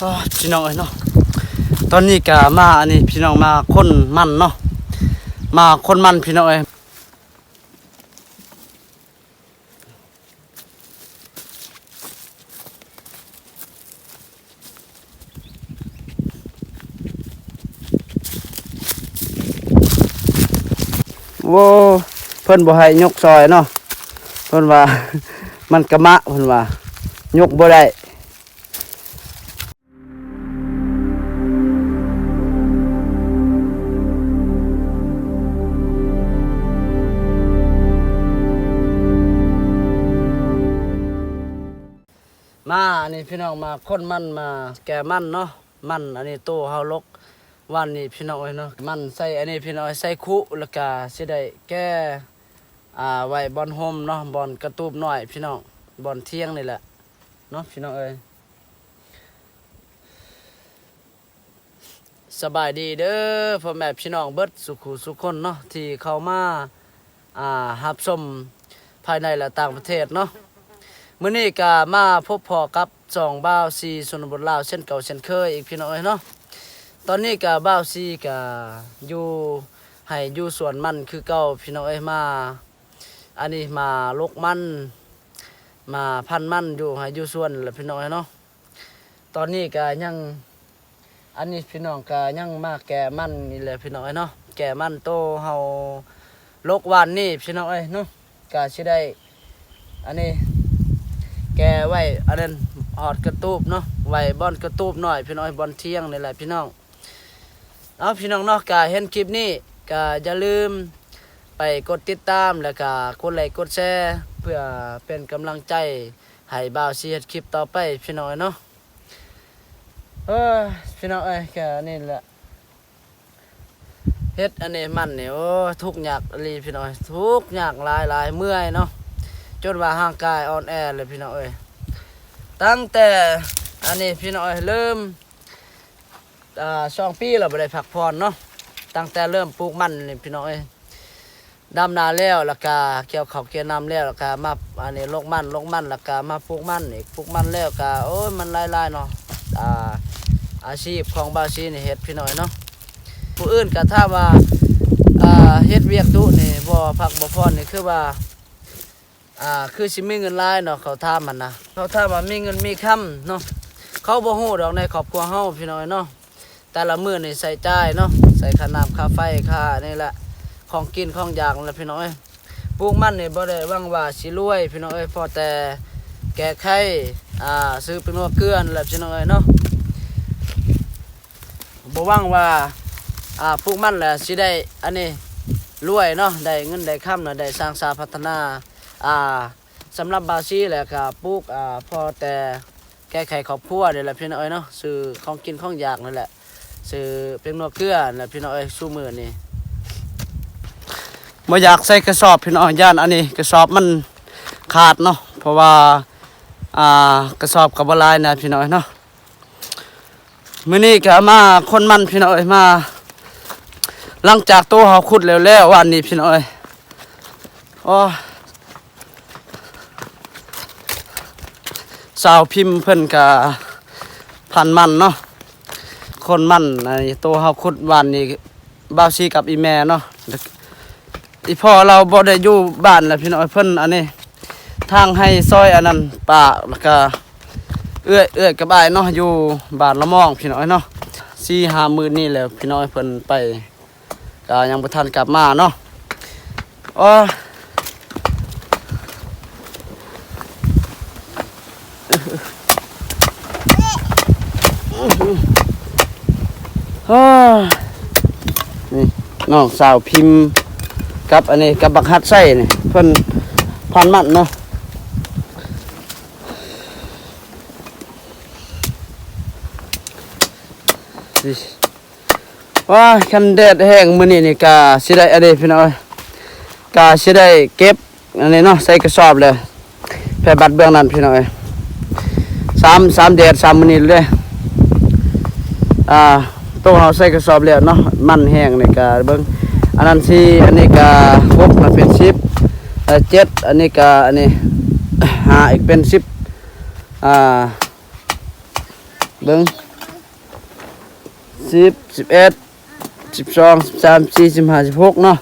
ອ້າ ພີ່ນ້ອງເອີຍເນາະ ຕອນນີ້ກະມາ ອັນນີ້ພີ່ນ້ອງ ມາຂົນມັນເນາະ ມາຂົນມັນພີ່ນ້ອງເອີຍ. ໂອ້ ເພິ່ນບໍ່ໃຫ້ຍົກຊ່ອຍເນາະ ເພິ່ນວ່າ ມັນກະມະ ເພິ່ນວ່າ ຍົກບໍ່ໄດ້. ມາ ອັນນີ້ພີ່ນ້ອງ ມາຂົນມັນ ມາແກ່ມັນເນາະ ມັນອັນນີ້ໂຕເຮົາລົກວານນີ້ພີ່ນ້ອງເອີຍເນາະ ມັນໃສ່ອັນນີ້ພີ່ນ້ອງເອີຍ ໃສ່ຄຸ ແລ້ວກະຊິໄດ້ແກ່ ອ່າ ໄວ້ບ່ອນຮົ່ມເນາະ ບ່ອນກະຕູບນ້ອຍພີ່ນ້ອງ ບ່ອນຖຽງນີ້ແຫຼະເນາະ ພີ່ນ້ອງເອີຍ. ສະບາຍດີເດີພໍ່ແມ່ພີ່ນ້ອງເບິດສູ່ຄູ່ສູ່ຄົນເນາະ ທີ່ເຂົ້າມາ ອ່າ ຮັບຊົມພາຍໃນ ແລະ ຕ່າງປະເທດເນາະ. ມື້ນີ້ກະມາພົບພໍ້ກັບຊ່ອງບ່າວຊີຊົນນະບົດລາວ ເຊັ່ນເກົ່າເຊັ່ນເຄີຍອີກພີ່ນ້ອງເອີຍເນາະ. ຕອນນີ້ກະບ່າວຊີກະຢູ່ໄຮ່ຢູ່ສວນມັນຄືເກົ່າພີ່ນ້ອງເອີຍ ມາ ອັນນີ້ມາລົກມັນ ມາພັນມັນຢູ່ໄຮ່ຢູ່ສວນແຫຼະພີ່ນ້ອງເອີຍເນາະ. ຕອນນີ້ກະຍັງ ອັນນີ້ພີ່ນ້ອງກະຍັງມາແກ່ມັນນີ້ແຫຼະພີ່ນ້ອງເອີຍເນາະ ແກ່ມັນໂຕເຮົາລົກວານນີ້ພີ່ນ້ອງເອີຍເນາະ ກະຊິໄດ້ ອັນນີ້ແກ່ໄວ້ ອັນນັ້ນ ຮອດກະຕູບເນາະ ໄວ້ບ່ອນກະຕູບນ້ອຍພີ່ນ້ອງເອີຍ ບ່ອນຖຽງນີ້ແຫຼະພີ່ນ້ອງ. ເອົາ ພີ່ນ້ອງເນາະ ກະເຫັນຄລິບນີ້ກະຢ່າລືມໄປກົດຕິດຕາມ ແລ້ວກະກົດໄລກົດແຊ ເພື່ອເປັນກຳລັງໃຈໃຫ້ບ່າວຊີເຮັດຄລິບຕໍ່ໄປພີ່ນ້ອງເນາະ. ເອີ ພີ່ນ້ອງເອີຍ ກະນີ້ແຫຼະ ເຮັດອັນນີ້ມັນນີ້ ໂອ້ ທຸກຍາກອີ່ຫຼີພີ່ນ້ອງ ທຸກຍາກຫຼາຍໆ ເມື່ອຍເນາະ ຈົນວ່າຮ່າງກາຍອ່ອນແອເລີຍພີ່ນ້ອງເອີຍ. ຕັ້ງແຕ່ ອັນນີ້ພີ່ນ້ອງເອີຍ ເລີ່ມ ອ່າ ສອງປີແລ້ວບໍ່ໄດ້ພັກຜ່ອນເນາະ ຕັ້ງແຕ່ເລີ່ມປູກມັນນີ້ພີ່ນ້ອງເອີຍ ດຳນາແລ້ວ ແລ້ວກະກ່ຽວເຂົ້າກ່ຽວນ້ຳແລ້ວ ແລ້ວກະມາ ອັນນີ້ ລົກມັນ ລົກມັນ ແລ້ວກະມາປູກມັນອີກ ປູກມັນແລ້ວກະ ໂອ້ຍ ມັນຫຼາຍໆເນາະ ອ່າ ອາຊີບຂອງບ່າວຊີນີ້ເຮັດພີ່ນ້ອງເນາະ. ຜູ້ອື່ນກະຖາມວ່າ ອ່າ ເຮັດວຽກດຸນີ້ບໍ່ພັກບໍ່ຜ່ອນນີ້ ຄືວ່າ ອ່າ ຄືຊິມີເງິນຫຼາຍເນາະ ເຂົາຖາມຫັ້ນນະ ເຂົາຖາມວ່າມີເງິນມີຄຳເນາະ ເຂົາບໍ່ຮູ້ດອກໃນຄອບຄົວເຮົາພີ່ນ້ອງເນາະ ແຕ່ລະມື້ນີ້ໃຊ້ຈ່າຍເນາະ ໃຊ້ຄ່ານ້ຳຄ່າໄຟ ຄ່ານີ້ແຫຼະ ຂອງກິນຂອງຢາກນັ້ນແຫຼະພີ່ນ້ອງເອີຍ. ປູກມັນນີ້ບໍ່ໄດ້ຫວັງວ່າຊິລວຍພີ່ນ້ອງເອີຍ ພໍແຕ່ແກ້ໄຂ ອ່າ ຊື້ແປ້ງນົວເກືອນັ້ນແຫຼະພີ່ນ້ອງເອີຍເນາະ. ບໍ່ຫວັງວ່າ ອ່າ ປູກມັນແລ້ວຊິໄດ້ ອັນນີ້ ລວຍເນາະ ໄດ້ເງິນໄດ້ຄຳນະ ໄດ້ສ້າງສາພັດທະນາ ອ່າ ສຳລັບບ່າວຊີແລ້ວກະປູກ ອ່າ ພໍແຕ່ແກ້ໄຂຄອບຄົວນີ້ແຫຼະພີ່ນ້ອງເອີຍເນາະ ຊື້ຂອງກິນຂອງຢາກນີ້ແຫຼະ ຊື້ແປ້ງນົວເກືອນີ້ແຫຼະພີ່ນ້ອງເອີຍ. ຊຸມື້ນີ້ບໍ່ຢາກໃສ່ກະສອບພີ່ນ້ອງ ຢ້ານອັນນີ້ກະສອບມັນຂາດເນາະ ເພາະວ່າ ອ່າ ກະສອບກະບໍ່ຫຼາຍນະພີ່ນ້ອງເນາະ. ມື້ນີ້ກະມາຂົນມັນພີ່ນ້ອງເອີຍ ມາ ຫຼັງຈາກໂຕເຮົາຂຸດແລ້ວໆ ວານນີ້ພີ່ນ້ອງເອີຍ. ໂອ້ ສາວພິມເພິ່ນກະພັນມັນເນາະ ຂົນມັນ ໃນໂຕເຮົາຂຸດວານນີ້ ບ່າວຊີກັບອີ່ແມ່ເນາະ ອີ່ພໍ່ລາວບໍ່ໄດ້ຢູ່ບ້ານແລ້ວພີ່ນ້ອງເອີຍ. ເພິ່ນອັນນີ້ ທາງໄຮ່ຊອຍອັນນັ້ນປາກ ແລ້ວກະເອື້ອຍ ເອື້ອຍກັບອ້າຍເນາະ ຢູ່ບ້ານລະມອງພີ່ນ້ອງເນາະ. ສີ່ຫ້າມື້ນີ້ແລ້ວພີ່ນ້ອງ ເພິ່ນໄປ ກະຍັງບໍ່ທັນກັບມາເນາະ. ໂອ້ ໂອ້ ນີ້ນ້ອງສາວພິມກັບອັນນີ້ ກັບບັກຫັດໄຊນີ້ ເພິ່ນພັນມັນເນາະ. ໂອ້ຍ ຄັນແດດແຮງມື້ນີ້ນີ້ກະຊິໄດ້ອັນນີ້ພີ່ນ້ອງເອີຍ ກະຊິໄດ້ເກັບອັນນີ້ເນາະ ໃສ່ກະສອບແລ້ວ ແຜ່ບັດເບື້ອງນັ້ນພີ່ນ້ອງເອີຍ. ສາມ ສາມແດດ ສາມມື້ນີ້ເລີຍ ອ່າ ໂຕເຮົາໃສ່ກະສອບແລ້ວເນາະ ມັນແຫ້ງນີ້ກະເບິ່ງ ອັນນັ້ນສີ່ ອັນນີ້ກະຫົກ ມັນເປັນສິບ ເອີ ເຈັດ ອັນນີ້ກະ ອັນນີ້ຫ້າ ອີກເປັນສິບ ອ່າ ເບິ່ງ ສິບ ສິບເອັດ ສິບສອງ ສິບສາມ ສິບສີ່ ສິບຫ້າ ສິບຫົກເນາະ.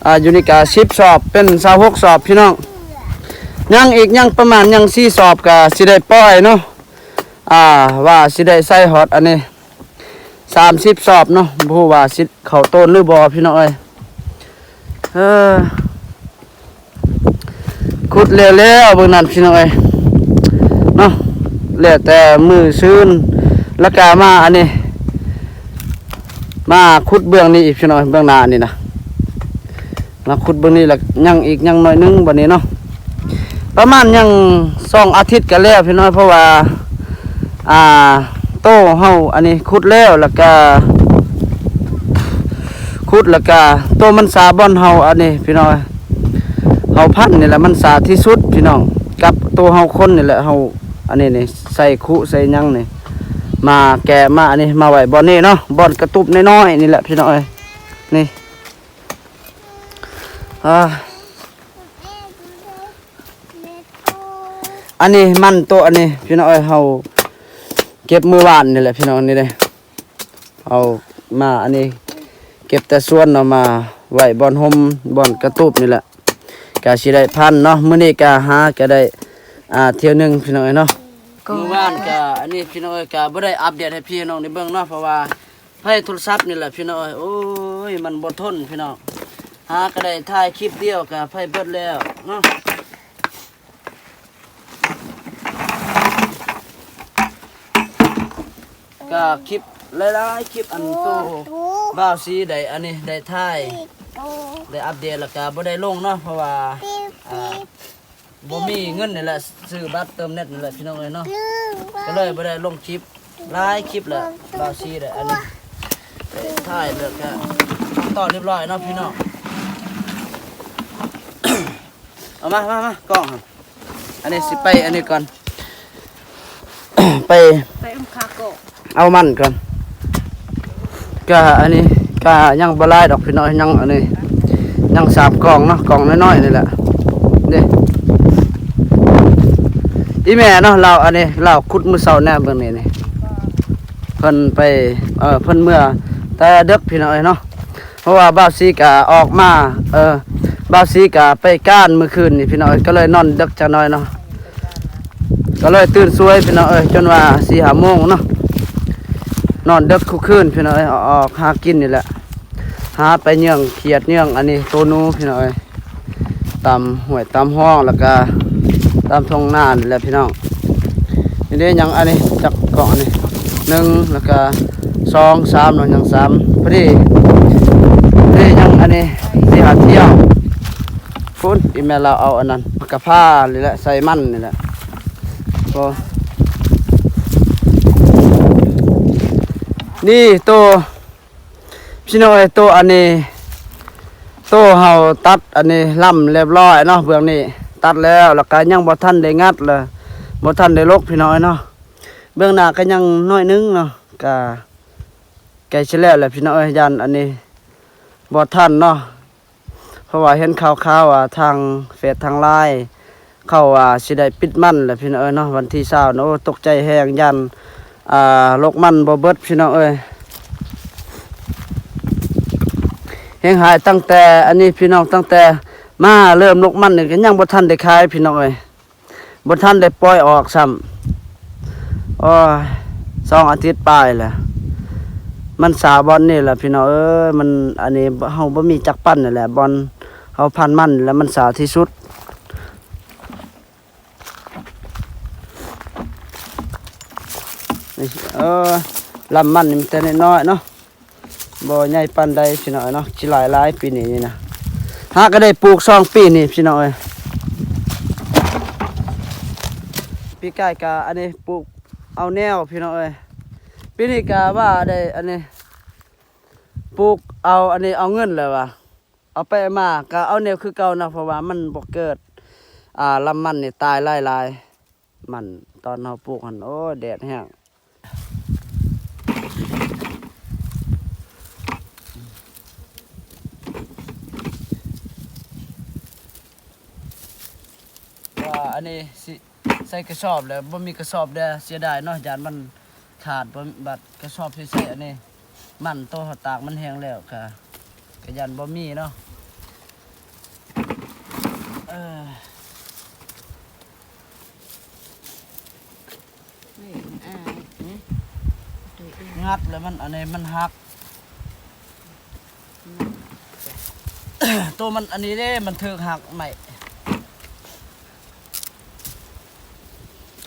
ອາ ຢູ່ນີ້ກະສິບສອບ ເປັນຊາວຫົກສອບພີ່ນ້ອງ. ຍັງອີກ ຍັງປະມານ ຍັງສີ່ສອບກະຊິໄດ້ປ່ອຍເນາະ. ອາ ວ່າຊິໄດ້ໃສ່ຮອດອັນນີ້ ສາມສິບສອບເນາະ. ບໍ່ຮູ້ວ່າຊິເຂົ້າໂຕນຫຼືບໍ່ພີ່ນ້ອງເອີຍ. ເອີ ຂຸດແລ້ວໆ ເບິ່ງນັ້ນພີ່ນ້ອງເອີຍເນາະ. ແລ້ວແຕ່ມື້ຊືນ ແລ້ວກະມາອັນນີ້ ມາຂຸດເບື້ອງນີ້ອີກພີ່ນ້ອງເອີຍ ເບື້ອງໜ້ານີ້ນະ. ມາຂຸດເບິ່ງນີ້ລະ ຍັງອີກ ຍັງໜ້ອຍໜຶ່ງບັດນີ້ເນາະ. ປະມານຍັງສອງອາທິດກະແລ້ວພີ່ນ້ອງ ເພາະວ່າ ອ່າ ໂຕເຮົາອັນນີ້ຂຸດແລ້ວ ແລ້ວກະ ຂຸດ ແລ້ວກະໂຕມັນສາບ່ອນເຮົາອັນນີ້ພີ່ນ້ອງ ເຮົາພັນນີ້ແຫຼະ ມັນສາທີ່ສຸດພີ່ນ້ອງ ກັບໂຕເຮົາຄົນນີ້ແຫຼະ. ເຮົາອັນນີ້ນີ້ ໃສ່ຄຸໃສ່ຫຍັງນີ້ ມາແກະມາອັນນີ້ ມາໄວ້ບ່ອນນີ້ເນາະ ບ່ອນກະຕຸບນ້ອຍໆນີ້ແຫຼະພີ່ນ້ອງເອີຍ. ນີ້ ອາ ອັນນີ້ມັນໂຕະ ອັນນີ້ພີ່ນ້ອງເອີຍ ເຮົາເກັບມື້ວານນີ້ແຫຼະພີ່ນ້ອງ. ນີ້ເດ້ ເອົາມາ ອັນນີ້ເກັບແຕ່ສວນເນາະ ມາໄວ້ບ່ອນຮົ່ມ ບ່ອນກະຕູບນີ້ແຫຼະ ກະຊິໄດ້ພັນເນາະ. ມື້ນີ້ກະຫາກະໄດ້ ອ່າ ຖ້ຽວໜຶ່ງພີ່ນ້ອງເອີຍເນາະ. ມື້ວານກະ ອັນນີ້ພີ່ນ້ອງເອີຍ ກະບໍ່ໄດ້ອັບເດດໃຫ້ພີ່ນ້ອງໄດ້ເບິ່ງເນາະ ເພາະວ່າ ໄຟໂທລະສັບນີ້ແຫຼະພີ່ນ້ອງເອີຍ ໂອ້ຍ ມັນບໍ່ທົນພີ່ນ້ອງ. ຫາກະໄດ້ຖ່າຍຄລິບດຽວກະໄຟເບິດແລ້ວເນາະ. ກະຄລິບຫຼາຍໆ ຄລິບອັນໂຕບ່າວຊີໄດ້ ອັນນີ້ໄດ້ຖ່າຍ ໄດ້ອັບເດດ ແລ້ວກະບໍ່ໄດ້ລົງເນາະ ເພາະວ່າ ອ່າ ບໍ່ມີເງິນນີ້ແຫຼະ ຊື້ບັດເຕີມເນັດນີ້ແຫຼະພີ່ນ້ອງເອີຍເນາະ. ກະເລີຍບໍ່ໄດ້ລົງຄລິບ ຫຼາຍຄລິບແລ້ວ ບ່າວຊີໄດ້ ອັນນີ້ໄດ້ຖ່າຍແລ້ວກະຕັດຕໍ່ຮຽບຮ້ອຍເນາະພີ່ນ້ອງ. ເອົາມາ ມາ ມາ ກ້ອງຫັ້ນ ອັນນີ້ຊິໄປອັນນີ້ກ່ອນ ໄປ ໄປເອົາມັນກ່ອນ. ກະອັນນີ້ກະຍັງບໍ່ຫຼາຍດອກພີ່ນ້ອງ ຍັງອັນນີ້ຍັງສາມກ້ອງເນາະ ກ້ອງນ້ອຍໆນີ້ແຫຼະ. ເດ້ ອີ່ແມ່ເນາະ ລາວອັນນີ້ລາວຂຸດມື້ເຊົ້າແນ່ ເບິ່ງນີ້ນີ້ ເພິ່ນໄປ ເອີ ເພິ່ນເມືອແຕ່ເດິກພີ່ນ້ອງເອີຍເນາະ. ເພາະວ່າບ່າວຊີກະອອກມາ ເອີ ບ່າວຊີກະໄປການມື້ຄືນນີ້ພີ່ນ້ອງເອີຍ ກະເລີຍນອນເດິກຈັກໜ້ອຍເນາະ. ກະເລີຍຕື່ນສວຍພີ່ນ້ອງເອີຍ ຈົນວ່າສີ່ຫ້າໂມງເນາະ. ນອນເດິກທຸກຄືນພີ່ນ້ອງເອີຍ ອອກຫາກິນນີ້ແຫຼະ ຫາໄປເຍືອງຂຽດເຍືອງອັນນີ້ໂຕໜູພີ່ນ້ອງເອີຍ ຕາມຫ້ວຍຕາມຮ່ອງ ແລ້ວກະຕາມທົ່ງນານີ້ແຫຼະພີ່ນ້ອງ. ນີ້ເດ້ ຍັງອັນນີ້ຈັກກ້ອງ ອັນນີ້ໜຶ່ງ ແລ້ວກະສອງ ສາມເນາະ ຍັງສາມ ພໍດີ. ນີ້ຍັງອັນນີ້ສີ່ຫ້າຖ້ຽວ. ພຸ້ນ ອີ່ແມ່ລາວເອົາອັນນັ້ນ ໝາກກະພ້າວນີ້ແຫຼະ ໃສ່ມັນນີ້ແຫຼະ. ໂອ້ ນີ້ໂຕ ພີ່ນ້ອງເອີຍ ໂຕອັນນີ້ ໂຕເຮົາຕັດອັນນີ້ລຳຮຽບຮ້ອຍເນາະ. ເບື້ອງນີ້ຕັດແລ້ວ ແລ້ວກະຍັງບໍ່ທັນໄດ້ງັດ ແລະ ບໍ່ທັນໄດ້ລົກພີ່ນ້ອງເອີຍເນາະ. ເບື້ອງໜ້າກະຍັງໜ້ອຍໜຶ່ງເນາະ ກະໃກ້ຊິແລ້ວແຫຼະພີ່ນ້ອງເອີຍ. ຢ້ານອັນນີ້ບໍ່ທັນເນາະ ເພາະວ່າເຫັນຂ່າວໆ ວ່າທາງເຟສທາງລາຍ ເຂົາວ່າຊິໄດ້ປິດມັນແຫຼະພີ່ນ້ອງເອີຍເນາະ ວັນທີຊາວເນາະ. ໂອ້ ຕົກໃຈແຮງ ຢ້ານ ອ່າ ລົກມັນບໍ່ເບິດພີ່ນ້ອງເອີຍ. ແຮງຫາຍຕັ້ງແຕ່ອັນນີ້ພີ່ນ້ອງ ຕັ້ງແຕ່ມາເລີ່ມລົກມັນນີ້ກະຍັງບໍ່ທັນໄດ້ຂາຍພີ່ນ້ອງເອີຍ ບໍ່ທັນໄດ້ປ່ອຍອອກຊ້ຳ. ໂອ້ຍ ສອງອາທິດປາຍແລ້ວ ມັນສາບ່ອນນີ້ແຫຼະພີ່ນ້ອງເອີຍ. ມັນ ອັນນີ້ເຮົາບໍ່ມີຈັກປັ່ນນີ້ແຫຼະ ບ່ອນເຮົາພັນມັນນີ້ແຫຼະ ມັນສາທີ່ສຸດ. ນີ້ ເອີ ລຳມັນນີ້ມັນແຕ່ນ້ອຍໆເນາະ ບໍ່ໃຫຍ່ປານໃດພີ່ນ້ອງເອີຍເນາະ. ຊິຫຼາຍໆປີນີ້ນີ້ນະ ຫາກະໄດ້ປູກສອງປີນີ້ພີ່ນ້ອງເອີຍ. ປີກາຍກະອັນນີ້ປູກເອົາແນວພີ່ນ້ອງເອີຍ ປີນີ້ກະວ່າໄດ້ອັນນີ້ ປູກເອົາອັນນີ້ເອົາເງິນແລ້ວວ່າ ເອົາໄປເອົາມາກະເອົາແນວຄືເກົ່າເນາະ ເພາະວ່າມັນບໍ່ເກີດ ອ່າ ລຳມັນນີ້ຕາຍຫຼາຍໆ. ມັນຕອນເຮົາປູກຫັ້ນ ໂອ້ຍ ແດດແຮງ. ວ່າອັນນີ້ຊິໃສ່ກະສອບແລ້ວ ບໍ່ມີກະສອບແດ່ ເສຍດາຍເນາະ ຢ້ານມັນ ຂາດບໍ່ ບັດກະສອບທີ່ໃສ່ອັນນີ້ ມັນໂຕເຮົາຕາກມັນແຫ້ງແລ້ວກະ ກະຢ້ານບໍ່ມີເນາະ ເອີ. ນີ້ ອ່າ ນີ້ ນີ້ งัດແລ້ວມັນ ອັນນີ້ມັນຫັກ ໂຕມັນອັນນີ້ເດ້ ມັນຖືກຫັກໄມ້.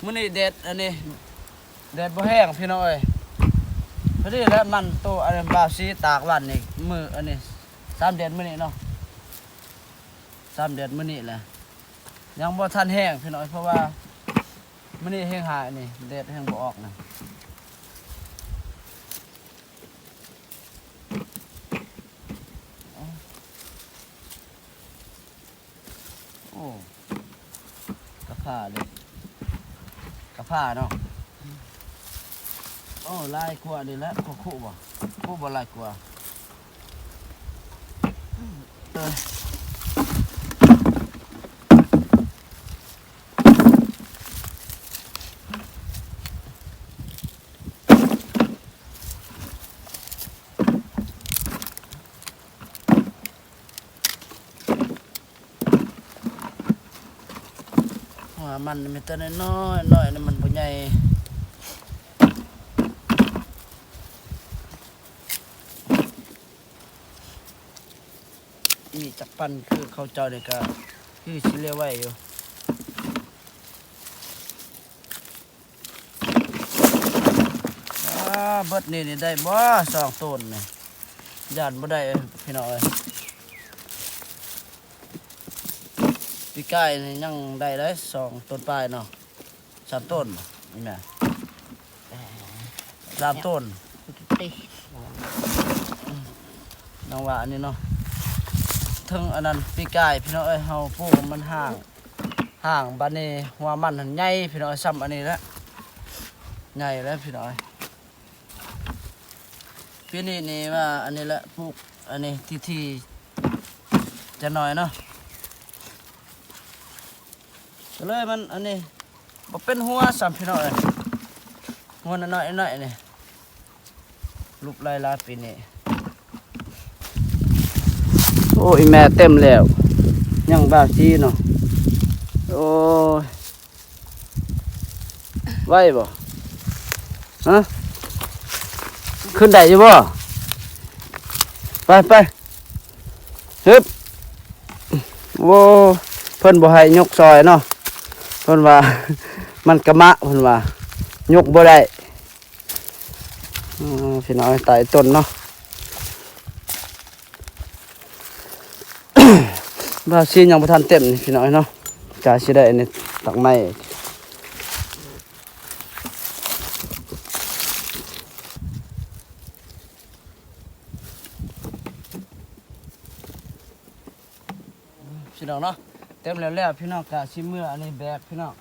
ມື້ນີ້ແດດ ອັນນີ້ແດດບໍ່ແຮງພີ່ນ້ອງເອີຍ ພໍດີແລ້ວ ມັນໂຕອັນບ່າວສີຕາກວັນນີ້ ມື້ອັນນີ້ ສາມແດດມື້ນີ້ເນາະ ສາມແດດມື້ນີ້ແຫຼະ ຍັງບໍ່ທັນແຫ້ງພີ່ນ້ອງເອີຍ ເພາະວ່າມື້ນີ້ແຮງຫາຍນີ້ ແດດແຮງບໍ່ອອກນະ. ໂອ້ ກະພ້າເດ້ ກະພ້າເນາະ ໂອ້ ຫຼາຍກວ່ານີ້ແຫຼະ ຄຸ ຄຸບໍ່ ຄຸບໍ່ຫຼາຍກວ່າ ເອີ. ວ່າມັນມີແຕ່ນ້ອຍໆ ນ້ອຍນີ້ມັນບໍ່ໃຫຍ່ ນີ້ຈັກປັ່ນຄືເຂົາເຈົ້ານີ້ກະຄືຊິເລວໄວຢູ່. ອ່າ ເບິດນີ້ນີ້ໄດ້ບໍ່ ສອງໂຕນນີ້ ຢ້ານບໍ່ໄດ້ພີ່ນ້ອງເອີຍ ປີກາຍນີ້ຍັງໄດ້ໄດ໋ ສອງໂຕນປາຍເນາະ ສາມໂຕນບໍ່ ອີ່ແມ່ ສາມໂຕນ ນ້ອງວ່າອັນນີ້ເນາະ ເທິງອັນນັ້ນປີກາຍພີ່ນ້ອງເອີຍ ເຮົາປູກມັນຮ່າງ ຫ່າງ ບາດນີ້ຫົວມັນຫັ້ນໃຫຍ່ພີ່ນ້ອງ ສ່ຳອັນນີ້ແຫຼະ ໃຫຍ່ແລ້ວພີ່ນ້ອງ. ປີນີ້ນີ້ວ່າອັນນີ້ແຫຼະ ປູກອັນນີ້ຖີ່ໆ ຈັກໜ້ອຍເນາະ ກະເລີຍມັນອັນນີ້ ບໍ່ເປັນຫົວຊ້ຳພີ່ນ້ອງເອີຍ ຫົວນ້ອຍໆ ນ້ອຍນີ້ ລຸບຫຼາຍໆ ປີນີ້. ໂອ້ຍ ແມ່ເຕັມແລ້ວ ຍັງບາວສີເນາະ ໂອ້ຍ ໄຫວບໍ່ ຮະ ຂຶ້ນໄດ້ຢູ່ບໍ່ ໄປ ໄປ ຮຶບ ໂອ້ ເພິ່ນບໍ່ໃຫ້ຍົກຊ່ອຍເນາະ ເພິ່ນວ່າ ມັນກະມະ ເພິ່ນວ່າ ຍົກບໍ່ໄດ້ ອືມ ພີ່ນ້ອງເອີຍ ຕາຍຕົ້ນເນາະ ບາວສີຍັງບໍ່ທັນເຕັມນີ້ພີ່ນ້ອງເອີຍເນາະ ກະຊິໄດ້ອັນນີ້ຕັກໄມ້ ພີ່ນ້ອງເນາະ ເຕັມແລ້ວໆ ພີ່ນ້ອງກະຊິເມືອອັນນີ້ແບກພີ່ນ້ອງ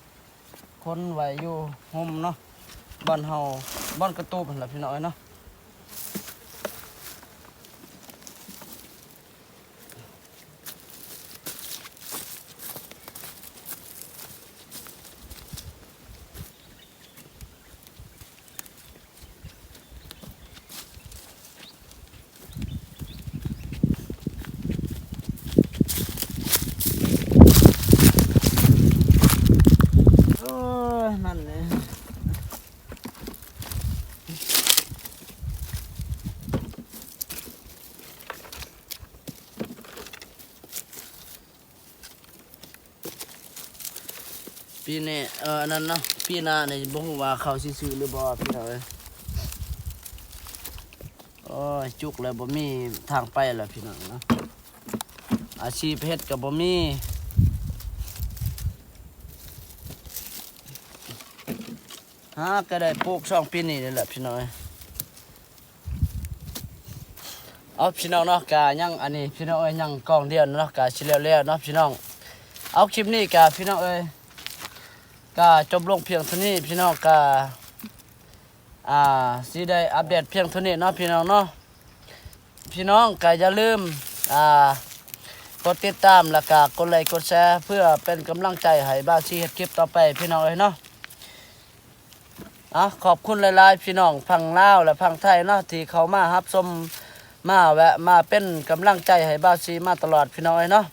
ຄົນໄວ້ຢູ່ຮົ່ມເນາະ ບ່ອນເຮົາ ບ່ອນກະຕູບຫັ້ນລະພີ່ນ້ອງເອີຍເນາະ. ໂອ້ຍ ມັນນີ້ ປີນີ້ ເອີ ອັນນັ້ນເນາະ ປີໜ້ານີ້ບໍ່ຮູ້ວ່າເຂົາຊິຊື້ຫຼືບໍ່ ພີ່ນ້ອງເອີຍ. ໂອ້ຍ ຈຸກແລ້ວ ບໍ່ມີທາງໄປແລ້ວພີ່ນ້ອງເນາະ ອາຊີບເຮັດກະບໍ່ມີ ຫາກະໄດ້ປູກຊ່ອງປີນີ້ນີ້ແຫຼະພີ່ນ້ອງເອີຍ. ເອົາພີ່ນ້ອງເນາະ ກະຍັງອັນນີ້ພີ່ນ້ອງເອີຍ ຍັງກອງດຽວເນາະ ກະຊິແລ້ວໆ ເນາະພີ່ນ້ອງ. ເອົາ ຄລິບນີ້ກະພີ່ນ້ອງເອີຍ ກະຈົບລົງພຽງເທົ່ານີ້ ພີ່ນ້ອງກະ ອ່າ ຊິໄດ້ອັບເດດພຽງເທົ່ານີ້ເນາະ ພີ່ນ້ອງເນາະ. ພີ່ນ້ອງກະຢ່າລືມ ອ່າ ກົດຕິດຕາມ ແລ້ວກະກົດໄລກົດແຊ ເພື່ອເປັນກຳລັງໃຈໃຫ້ບ່າວສີເຮັດຄລິບຕໍ່ໄປ ພີ່ນ້ອງເອີຍເນາະ. ເອົາ ຂອບຄຸນຫຼາຍໆ ພີ່ນ້ອງຝັ່ງລາວ ແລະ ຝັ່ງໄທເນາະ ທີ່ເຂົ້າມາຮັບຊົມ ມາແວະ ມາເປັນກຳລັງໃຈໃຫ້ບ່າວສີມາຕະຫຼອດ ພີ່ນ້ອງເອີຍເນາະ.